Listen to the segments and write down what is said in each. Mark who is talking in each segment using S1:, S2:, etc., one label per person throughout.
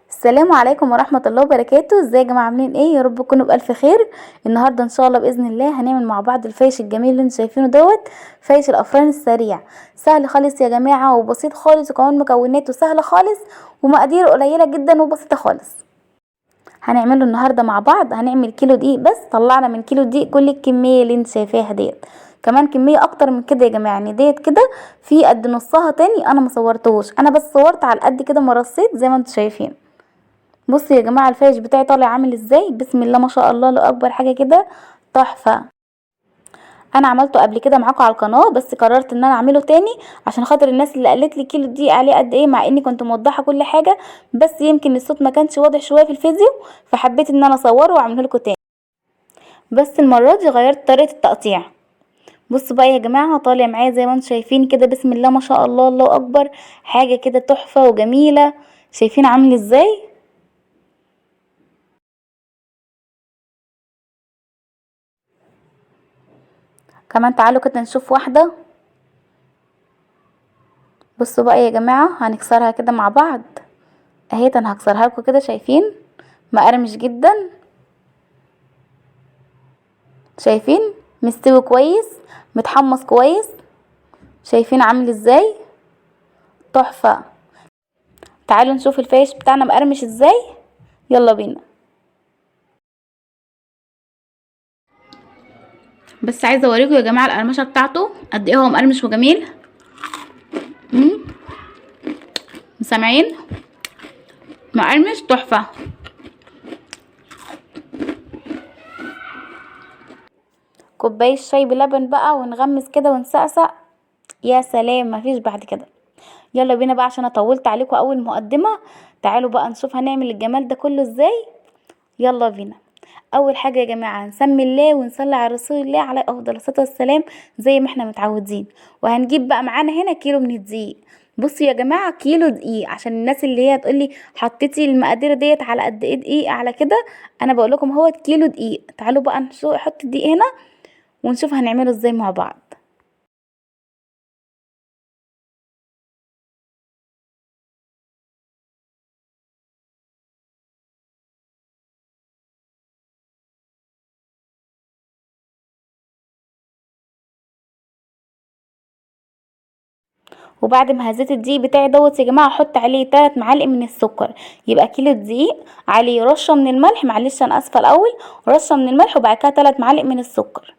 S1: السلام عليكم ورحمة الله وبركاته. ازاي يا جماعة، عاملين ايه؟ يا رب تكونوا بألف خير. النهاردة ان شاء الله بإذن الله هنعمل مع بعض الفايش الجميل اللي انتم شايفينه دوت، فايش الافران السريع. سهل خالص يا جماعة وبسيط خالص، وكمان مكوناته سهلة خالص ومقاديره قليلة جدا وبسيطة خالص. هنعمله النهاردة مع بعض. هنعمل كيلو دقيق بس، طلعنا من كيلو دقيق كل الكمية اللي انتم شايفاها ديت، كمان كمية اكتر من كده يا جماعة. يعني ديت كده في قد نصها تاني انا ما صورتهوش، انا بس صورت على قد كده ما رصيت زي ما انتم شايفين. بصوا يا جماعة الفايش بتاعي طالع عامل ازاي، بسم الله ما شاء الله، له اكبر حاجة كده تحفة. انا عملته قبل كده معاكم على القناة، بس قررت ان انا اعمله تاني عشان خاطر الناس اللي قالت لي كيلو دقيق عليه قد ايه، مع اني كنت موضحة كل حاجة، بس يمكن الصوت ما كانش واضح شوية في الفيديو، فحبيت ان انا اصوره واعمله لكم تاني. بس المرة دي غيرت طريقه التقطيع. بصوا بقى يا جماعة طالع معايا زي ما انتم شايفين كده، بسم الله ما شاء الله، الله اكبر، حاجة كده تحفة وجميلة. شايفين عامل ازاي؟ كمان تعالوا كده نشوف واحدة. بصوا بقى يا جماعة هنكسرها كده مع بعض اهي، انا هكسرها لكم كده. شايفين مقرمش جدا، شايفين مستوي كويس، متحمص كويس، شايفين عامل ازاي؟ تحفة. تعالوا نشوف الفايش بتاعنا مقرمش ازاي، يلا بينا. بس عايزه اوريكم يا جماعة القرمشه بتاعته قد ايه هو مقرمش وجميل. سامعين؟ مقرمش تحفة. كوباية شاي بلبن بقى ونغمس كده ونسقسق، يا سلام مفيش بعد كده. يلا بينا بقى عشان اطولت عليكم اول مقدمه. تعالوا بقى نشوف هنعمل الجمال ده كله ازاي، يلا بينا. اول حاجة يا جماعة هنسمي الله ونصلي على رسول الله عليه افضل الصلاة والسلام زي ما احنا متعودين. وهنجيب بقى معانا هنا كيلو من الدقيق. بصوا يا جماعة كيلو دقيق، عشان الناس اللي هي تقولي حطيتي المقادير ديت على قد ايه دقيق على كده، انا بقول لكم هو كيلو دقيق. تعالوا بقى نحط الدقيق هنا ونشوف هنعمله ازاي مع بعض. وبعد ما هزيت الدقيق بتاعي دوت يا جماعة احط عليه 3 معالق من السكر، يبقى كيلو دقيق عليه رشه من الملح، معلش انا اسفه الاول، رشه من الملح وبعد كده 3 معالق من السكر.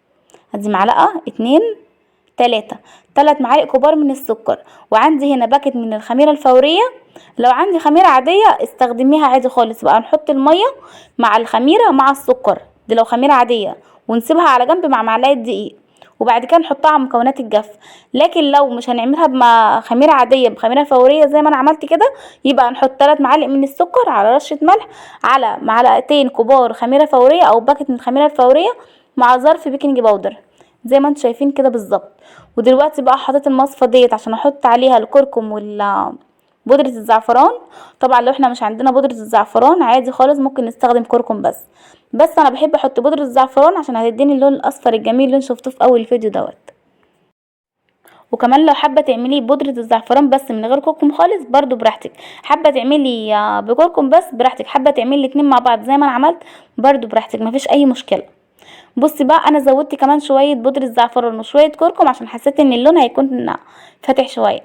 S1: ادي معلقه، 2، 3، 3 معالق كبار من السكر. وعندي هنا باكت من الخميره الفورية، لو عندي خميره عادية استخدميها عادي خالص بقى. نحط المية مع الخميره مع السكر، دي لو خميره عادية، ونسيبها على جنب مع معلقه دقيق، وبعد كده نحطها على مكونات الجاف. لكن لو مش هنعملها بخميره عادية، بخميره فورية زي ما انا عملت كده، يبقى نحط 3 معالق من السكر على رشه ملح على معلقتين كبار خميره فورية او باكت من الخميره الفورية مع ظرف baking powder زي ما انتم شايفين كده بالظبط. ودلوقتي بقى حطيت المصفى ديت عشان احط عليها الكركم بودرة الزعفران. طبعا لو احنا مش عندنا بودرة الزعفران عادي خالص ممكن نستخدم كركم بس، بس انا بحب احط بودرة الزعفران عشان هتديني اللون الاصفر الجميل اللي انتوا شفتوه في اول الفيديو دوت. وكمان لو حابة تعملي بودرة الزعفران بس من غير كركم خالص برضو براحتك، حابة تعملي بكركم بس براحتك، حابة تعملي الاتنين مع بعض زي ما انا عملت برضو براحتك، مفيش اي مشكلة. بصي بقى انا زودت كمان شوية بودرة زعفران وشوية كركم عشان حسيت ان اللون هيكون فاتح شوية.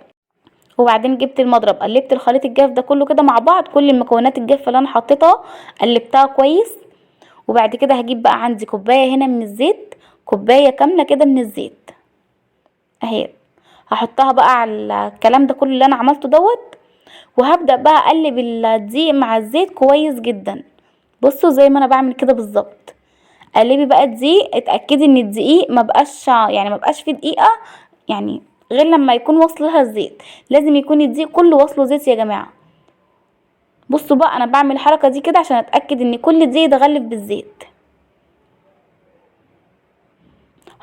S1: وبعدين جبت المضرب قلبت الخليط الجاف ده كله كده مع بعض، كل المكونات الجافه اللي انا حطيتها قلبتها كويس. وبعد كده هجيب بقى عندي كوباية هنا من الزيت، كوباية كاملة كده من الزيت اهي، هحطها بقى على الكلام ده كله اللي انا عملته دوت. وهبدا بقى اقلب الدقيق مع الزيت كويس جدا. بصوا زي ما انا بعمل كده بالظبط. قلبي بقى الدقيق، اتاكدي ان الدقيق ما بقاش، يعني ما بقاش فيه دقيقة يعني غير لما يكون واصل لها الزيت، لازم يكون الدقيق كله واصله زيت يا جماعة. بصوا بقى انا بعمل الحركة دي كده عشان اتاكد ان كل دقيق اتغلف بالزيت.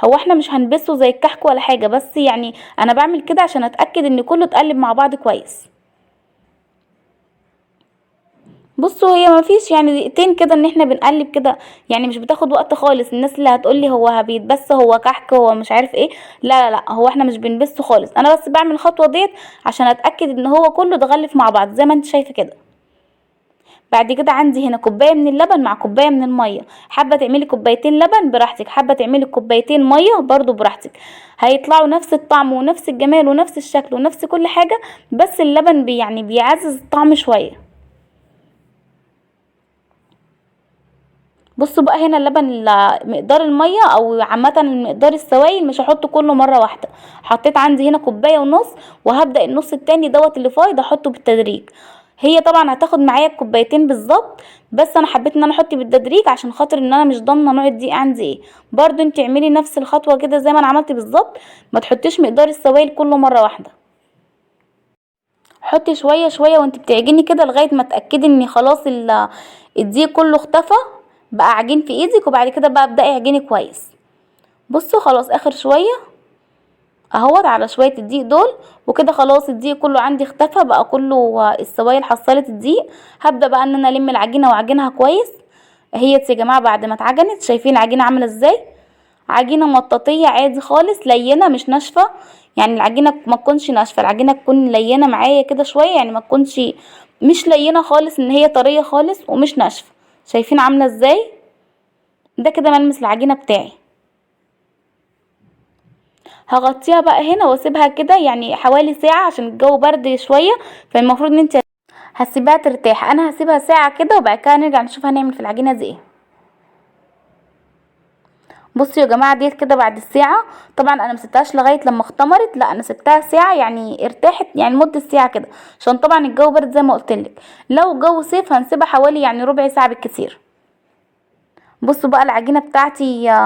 S1: هو احنا مش هنبسه زي الكحك ولا حاجة، بس يعني انا بعمل كده عشان اتاكد ان كله اتقلب مع بعض كويس. بصوا هي ما فيش يعني دقيقتين كده ان احنا بنقلب كده، يعني مش بتاخد وقت خالص. الناس اللي هتقولي هو بيتبس، هو كحك، هو مش عارف ايه، لا لا لا، هو احنا مش بنبسه خالص. انا بس بعمل الخطوة ديت عشان اتاكد ان هو كله اتغلف مع بعض زي ما انت شايفه كده. بعد كده عندي هنا كوباية من اللبن مع كوباية من المية. حابة تعملي كوبايتين لبن براحتك، حابة تعملي كوبايتين مية برضو براحتك، هيطلعوا نفس الطعم ونفس الجمال ونفس الشكل ونفس كل حاجة، بس اللبن يعني بيعزز الطعم شوية. بصوا بقى هنا اللبن مقدار المية او عامة مقدار السوائل مش هحطه كله مرة واحدة. حطيت عندي هنا كوباية ونص، وهبدا النص التاني دوت اللي فايض احطه بالتدريج. هي طبعا هتاخد معايا الكوبايتين بالظبط، بس انا حبيت ان انا احط بالتدريج عشان خاطر ان انا مش ضامنه نوع الدقيق عندي ايه. برضو انت اعملي نفس الخطوة كده زي ما انا عملت بالظبط، ما تحطيش مقدار السوائل كله مرة واحدة، حطي شوية شوية وانت بتعجني كده لغاية ما تاكدي ان خلاص الدقيق كله اختفى بقى عجين في ايدك، وبعد كده بقى ابداي اعجني كويس. بصوا خلاص اخر شوية اهوت على شوية الدقيق دول، وكده خلاص الدقيق كله عندي اختفى بقى، كله السوائل حصلت الدقيق. هبدا بقى ان انا الم العجينة واعجنها كويس. اهيت يا جماعة بعد ما اتعجنت، شايفين العجينة عامله ازاي؟ عجينه مطاطيه عادي خالص، لينه مش ناشفة، يعني العجينة ما تكونش ناشفة، العجينة تكون لينه معايا كده شوية، يعني ما تكونش مش لينه خالص ان هي طرية خالص ومش ناشفة. شايفين عامله ازاي؟ ده كده ملمس العجينة بتاعي. هغطيها بقى هنا واسيبها كده يعني حوالي ساعة عشان الجو برد شوية، فالمفروض ان انت هتسيبها ترتاح. انا هسيبها ساعة كده وبعد كده نرجع نشوف هنعمل في العجينة دي ايه. بصوا يا جماعة ديت كده بعد الساعة، طبعا انا مسبتهاش لغاية لما اختمرت، لا انا سبتها ساعة يعني ارتاحت يعني مده ساعة كده، عشان طبعا الجو برد زي ما قلت لك. لو الجو صيف هنسيبها حوالي يعني ربع ساعة بالكثير. بصوا بقى العجينة بتاعتي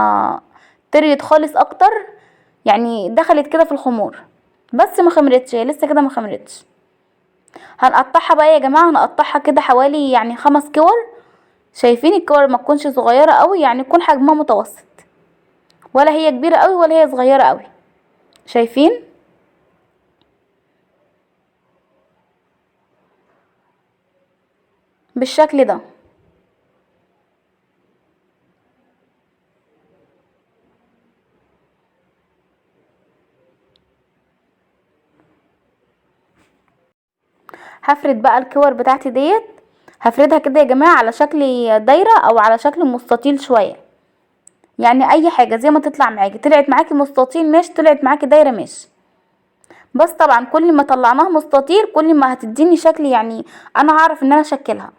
S1: طريت خالص اكتر، يعني دخلت كده في الخمور بس ما خمرتش، هي لسه كده ما خمرتش. هنقطعها بقى يا جماعة، هنقطعها كده حوالي يعني 5 كور. شايفين الكور ما تكونش صغيرة قوي، يعني يكون حجمها متوسط، ولا هي كبيرة قوي ولا هي صغيرة قوي. شايفين؟ بالشكل ده. هفرد بقى الكور بتاعتي ديت، هفردها كده يا جماعة على شكل دايرة او على شكل مستطيل شوية، يعني اي حاجة زي ما تطلع معاكي. طلعت معاكي مستطيل ماشي، طلعت معاكي دايرة ماشي، بس طبعا كل ما طلعناها مستطيل كل ما هتديني شكل، يعني انا هعرف ان انا اشكلها.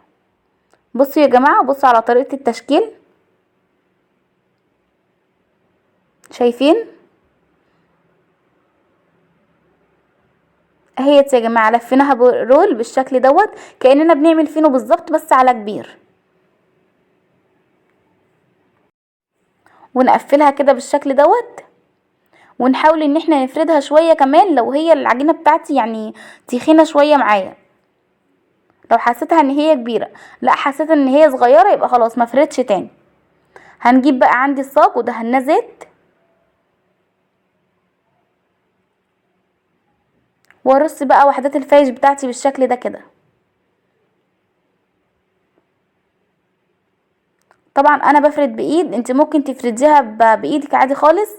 S1: بصوا يا جماعة، بصوا على طريقه التشكيل، شايفين؟ اهيت يا جماعة لفيناها برول بالشكل دوت، كاننا بنعمل فينو بالظبط بس على كبير، ونقفلها كده بالشكل دوت، ونحاول ان احنا نفردها شوية كمان لو هي العجينة بتاعتي يعني تخينة شوية معايا. لو حسيتها ان هي كبيرة، لا حسيت ان هي صغيرة يبقى خلاص ما فردش تاني. هنجيب بقى عندي الصاج ودهناه زيت، وارص بقى وحدات الفايش بتاعتي بالشكل ده كده. طبعا انا بفرد بايد، انت ممكن تفرديها بايدك عادي خالص،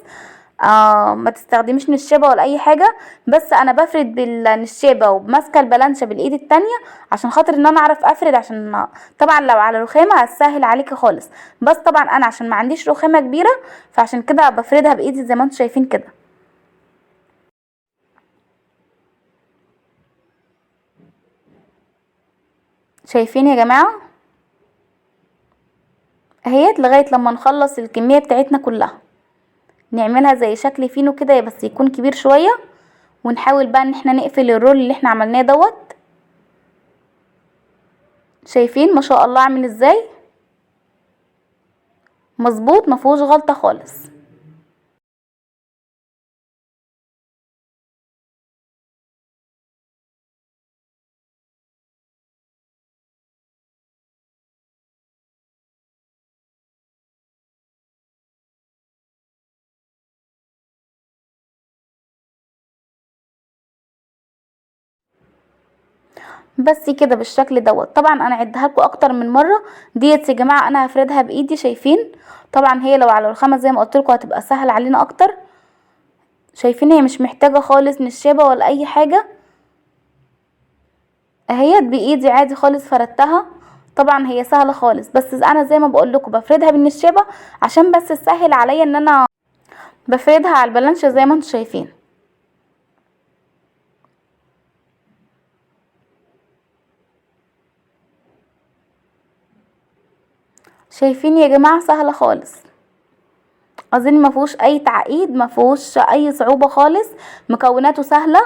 S1: ما تستخدميش نشابه ولا اي حاجة، بس انا بفرد بالنشابه وماسكه البلانشه بالايد التانية عشان خاطر ان انا اعرف افرد، عشان طبعا لو على رخامه هتسهل عليكي خالص، بس طبعا انا عشان ما عنديش رخامه كبيرة فعشان كده بفردها بايدي زي ما انتم شايفين كده. شايفين يا جماعة؟ اهيت لغاية لما نخلص الكمية بتاعتنا كلها، نعملها زي شكل فينو كده بس يكون كبير شوية، ونحاول بقى ان احنا نقفل ال roll اللي احنا عملناه دوت. شايفين ما شاء الله عامل ازاي؟ مظبوط، ما فيهوش غلطه خالص. بس كده بالشكل دوت. طبعا انا عدها لكم اكتر من مرة ديت يا جماعة، انا هفردها بايدي. شايفين؟ طبعا هي لو على الرخامه زي ما قلت لكم هتبقى سهل علينا اكتر. شايفين هي مش محتاجه خالص نشابه ولا اي حاجة، اهيت بايدي عادي خالص فردتها. طبعا هي سهلة خالص، بس انا زي ما بقول لكم بفردها بالنشابه عشان بس تسهل عليا ان انا بفردها على البلانشة زي ما انتم شايفين. شايفين يا جماعة سهلة خالص، اظن ما فيهوش اي تعقيد، ما فيهوش اي صعوبة خالص، مكوناته سهلة،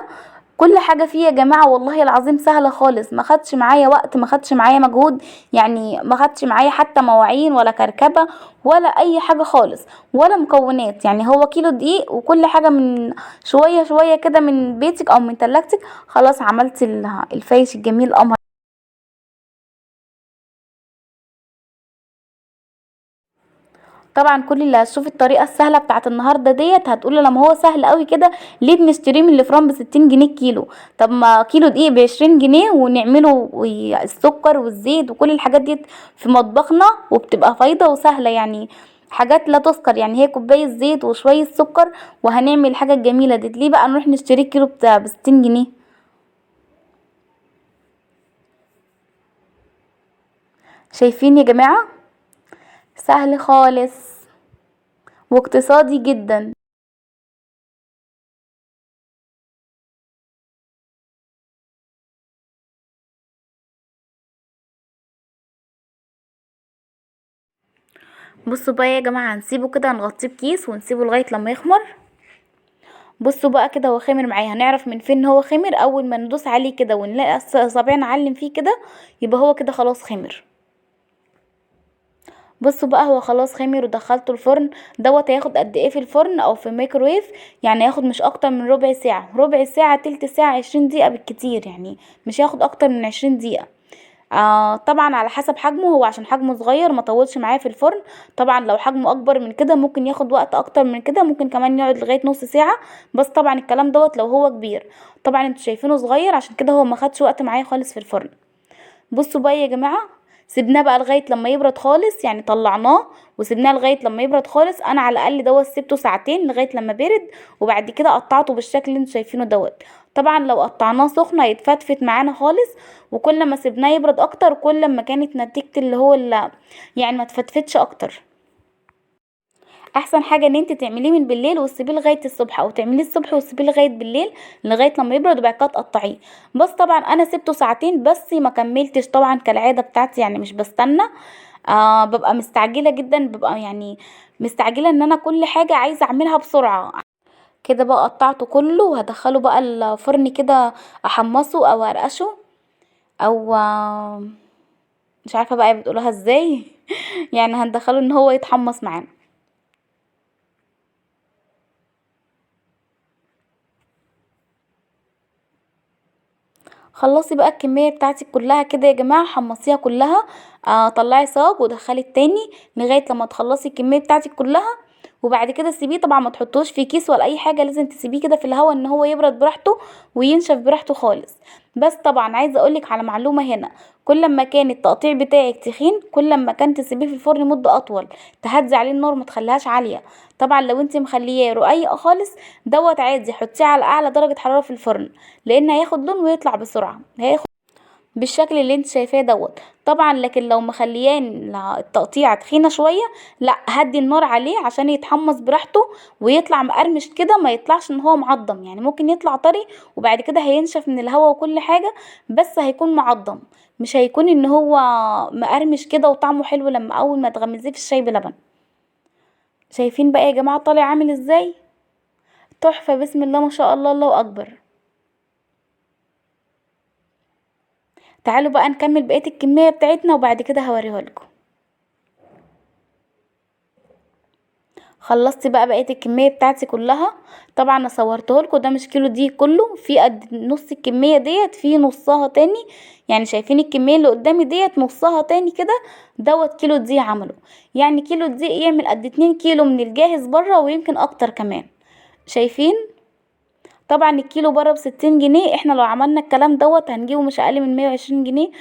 S1: كل حاجة فيه يا جماعة والله العظيم سهلة خالص. ما خدش معايا وقت، ما خدش معايا مجهود، يعني ما خدش معايا حتى مواعين ولا كركبه ولا اي حاجة خالص ولا مكونات. يعني هو كيلو دقيق وكل حاجة من شوية شوية كده من بيتك او من تلاجتك، خلاص عملت الفايش الجميل القمر. طبعا كل اللي هتشوف الطريقة السهلة بتاعت النهارده ديت هتقول لما هو سهل قوي كده ليه بنشتريه من الفرن ب60 جنيه الكيلو؟ طب ما كيلو دقيق ب20 جنيه ونعمله السكر والزيت وكل الحاجات ديت في مطبخنا، وبتبقى فايضه وسهلة، يعني حاجات لا تذكر. يعني هي كوباية زيت وشوية سكر وهنعمل الحاجة الجميلة دي، ليه بقى نروح نشتري كيلو بتاع ب60 جنيه؟ شايفين يا جماعة سهل خالص واقتصادي جدا. بصوا بقى يا جماعة هنسيبه كده، هنغطيه بكيس ونسيبه لغاية لما يخمر. بصوا بقى كده هو خمر معايا، هنعرف من فين هو خمر؟ اول ما ندوس عليه كده ونلاقي صابعنا علم فيه كده يبقى هو كده خلاص خمر. بصوا بقى هو خلاص خمر ودخلته الفرن. دوت هياخد قد ايه في الفرن او في الميكرويف؟ يعني هياخد مش اكتر من ربع ساعة، ربع ساعة تلت ساعة 20 دقيقة بالكتير، يعني مش هياخد اكتر من 20 دقيقة. طبعا على حسب حجمه، هو عشان حجمه صغير ما طولش معايا في الفرن. طبعا لو حجمه اكبر من كده ممكن ياخد وقت اكتر من كده، ممكن كمان يقعد لغاية نص ساعة، بس طبعا الكلام دوت لو هو كبير. طبعا انتوا شايفينه صغير عشان كده هو ما خدش وقت معايا خالص في الفرن. بصوا بقى يا جماعة سيبناه بقى لغاية لما يبرد خالص، يعني طلعناه وسيبناه لغاية لما يبرد خالص. انا على الاقل دوت سبته ساعتين لغاية لما برد، وبعد كده قطعته بالشكل اللي انتوا شايفينه دوت. طبعا لو قطعناه سخن هيتفتفت معانا خالص، وكل ما سيبناه يبرد اكتر كل ما كانت نتيجة اللي هو يعني ما تفتفتش اكتر. احسن حاجة ان انت تعمليه من بالليل وتسيبيه لغاية الصبح، او تعمليه الصبح وتسيبيه لغاية بالليل لغاية لما يبرد وبعد كده تقطعيه. بس طبعا انا سبته ساعتين بس ما كملتش طبعا كالعادة بتاعتي، يعني مش بستنى، ببقى مستعجلة جدا، ببقى يعني مستعجلة ان انا كل حاجة عايزه اعملها بسرعة كده. بقى قطعته كله وهدخله بقى الفرن كده احمصه او ارقشه او مش عارفه بقى بتقولوها ازاي يعني هندخله ان هو يتحمص معانا. خلصي بقى الكمية بتاعتك كلها كده يا جماعة، حمصيها كلها، طلعي صاج ودخلي التاني لغاية لما تخلصي الكمية بتاعتك كلها، وبعد كده سيبيه. طبعا ما تحطوش في كيس ولا اي حاجة، لازم تسيبيه كده في الهواء ان هو يبرد براحته وينشف براحته خالص. بس طبعا عايزه اقولك على معلومة هنا، كل ما كان التقطيع بتاعك تخين كل ما كان تسيبيه في الفرن مده اطول، تهدي عليه النار ما تخليهاش عالية. طبعا لو انت مخلياه رقيق خالص دوت عادي حطيه على اعلى درجه حرارة في الفرن، لان هياخد لون ويطلع بسرعة، هياخد بالشكل اللي انت شايفاه دوت. طبعا لكن لو مخلياه التقطيعه تخينة شوية لا، هدي النار عليه عشان يتحمص براحته ويطلع مقرمش كده، ما يطلعش ان هو معضم، يعني ممكن يطلع طري وبعد كده هينشف من الهواء وكل حاجة، بس هيكون معضم، مش هيكون ان هو مقرمش كده وطعمه حلو لما اول ما تغمزيه في الشاي بلبن. شايفين بقى يا جماعة طالع عامل ازاي؟ تحفة بسم الله ما شاء الله، الله اكبر. تعالوا بقى نكمل بقية الكمية بتاعتنا وبعد كده هوريها لكم. خلصت بقى بقية الكمية بتاعتي كلها، طبعا انا صورته لكم، ده مش كيلو دي كله، في قد نص الكمية ديت في نصها تاني، يعني شايفين الكمية اللي قدامي ديت نصها تاني كده دوت كيلو دي عمله، يعني كيلو دي يعمل قد 2 كيلو من الجاهز بره ويمكن اكتر كمان. شايفين؟ طبعا الكيلو بره ب60 جنيه، احنا لو عملنا الكلام دوت هنجيبه مش اقل من 120 جنيه.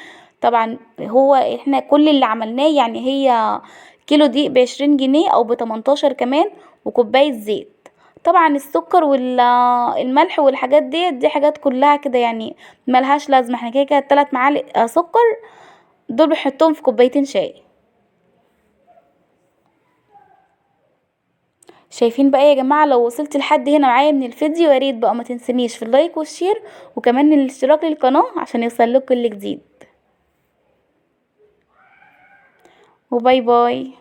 S1: طبعا هو احنا كل اللي عملناه يعني هي كيلو دقيق ب20 جنيه او ب18 كمان، وكوبايه زيت. طبعا السكر والملح والحاجات ديت دي حاجات كلها كده يعني ملهاش لازمه، احنا كده كده 3 معالق سكر دول بنحطهم في كوبايتين شاي. شايفين بقى يا جماعة؟ لو وصلت لحد هنا معايا من الفيديو يا ريت بقى ما تنسنيش في ال like وال share، وكمان الاشتراك للقناة عشان يوصل لكم كل جديد. و bye bye.